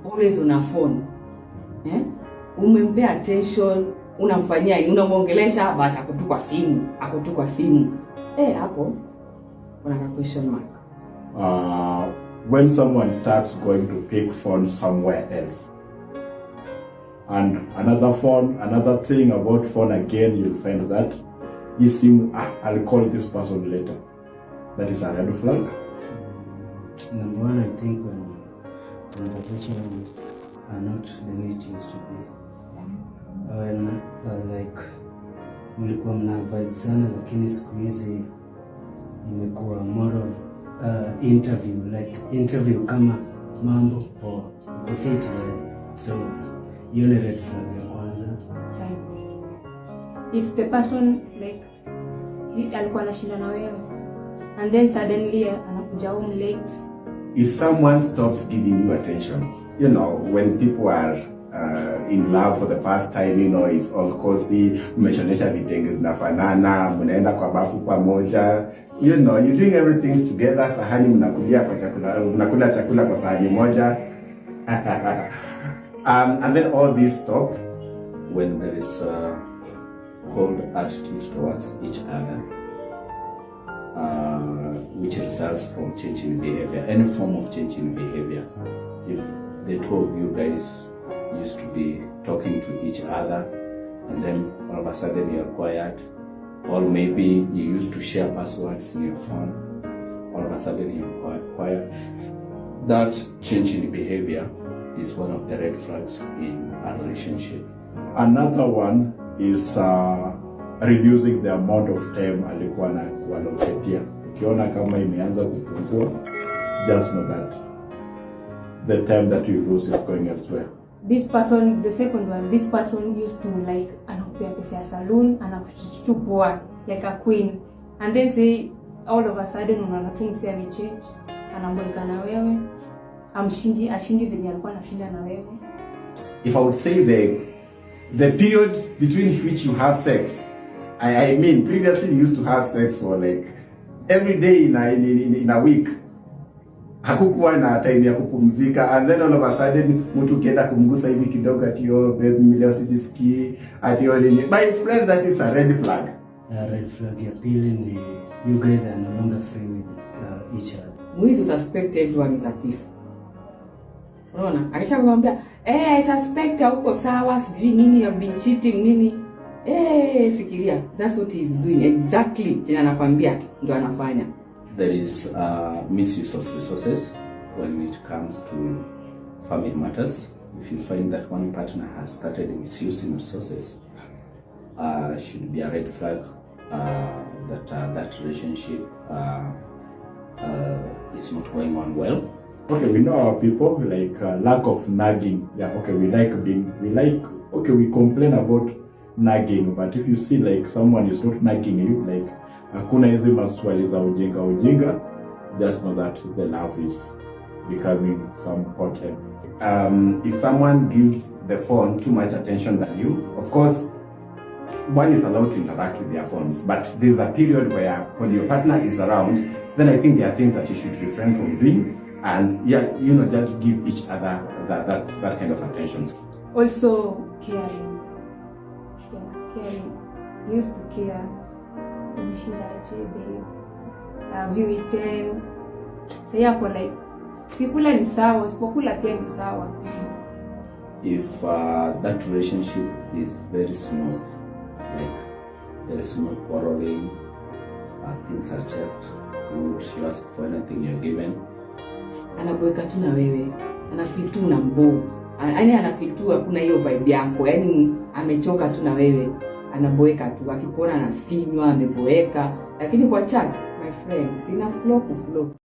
always on a phone. Umempea attention, unamfanyia, unamuongelesha hapa ako tu kwa simu. Hapo kuna question mark. When someone starts going to pick phone somewhere else, and another thing about phone again, you'll find that I'll call this person later. That is a red flag. Number one, I think when conversations are not the way it used to be. When mlikuwa mna vibe sana, lakini siku hizi imekuwa more of interview kama mambo or fit. So hiyo ni red flag ya kwanza. If the person alikuwa anashinda na wewe and then suddenly anakuja home late. If someone stops giving you attention, when people are in love for the first time, it's all cozy, mmeshonesha vitenge zinafanana, mnaenda kwa bafu pamoja, you're doing everything together, sahani mnakula chakula kwa sahani moja. And then all this stop when there is a cold attitude towards each other, which results from changing behavior, any form of changing behavior. If the two of you guys used to be talking to each other and then all of a sudden you're quiet, or maybe you used to share passwords in your phone, all of a sudden you're quiet, that change in behavior is one of the red flags in a relationship. Another one is reducing the amount of time alikuwa na kualoketia. Ukiona kama imeanza kupungua, just know that the time that you lose is going elsewhere. This person, the second one, this person used to anakupea pesa ya saloon, anakuchukua like a queen, and then say all of a sudden unaona tu msee amechange, anamboeka na wewe, ashindi venye alikuwa anashinda na wewe. If I would say the period between which you have sex, I mean previously you used to have sex for every day in a week. Hakukuwa na time ya kupumzika, and then all of a sudden mtu kienda kumgusa hivi kidogo atio baby leo sijisikii atio nini. My friend, that is a red flag. Red flag ya pili ni you guys are no longer free with each other. We suspect everyone is a thief. Unaona? Akishakwambia I suspect huko sawa, sijui nini, you have been cheating nini. Fikiria, that's what he is doing exactly. Tena anakwambia ndio anafanya. There is misuse of resources when it comes to family matters. If you find that one partner has started misusing resources, should be a red flag that relationship is not going on well. Okay, we know our people lack of nagging. Yeah, okay, we complain about nagging, but if you see someone is not nagging you, hakuna hizi maswali za ujinga, just know that the love is becoming some potent. If someone gives the phone too much attention than you, of course, one is allowed to interact with their phones, but there's a period where when your partner is around, then I think there are things that you should refrain from doing, and just give each other that kind of attention. Also, caring. Caring. You used to care. Umeshindaje babe? Have you eaten? Say yako kikula ni sawa, usipokula pia ni sawa. If that relationship is very smooth, there is no quarreling, things are just good, you ask for anything you're given, anaboeka tu na wewe, anafeel tu na mbo, yaani anafeel tu hakuna hiyo vibe yako, yaani amechoka tu na wewe, anaboeka tu, akikuona anasinywa ameboeka, lakini kwa chat my friend ina flow.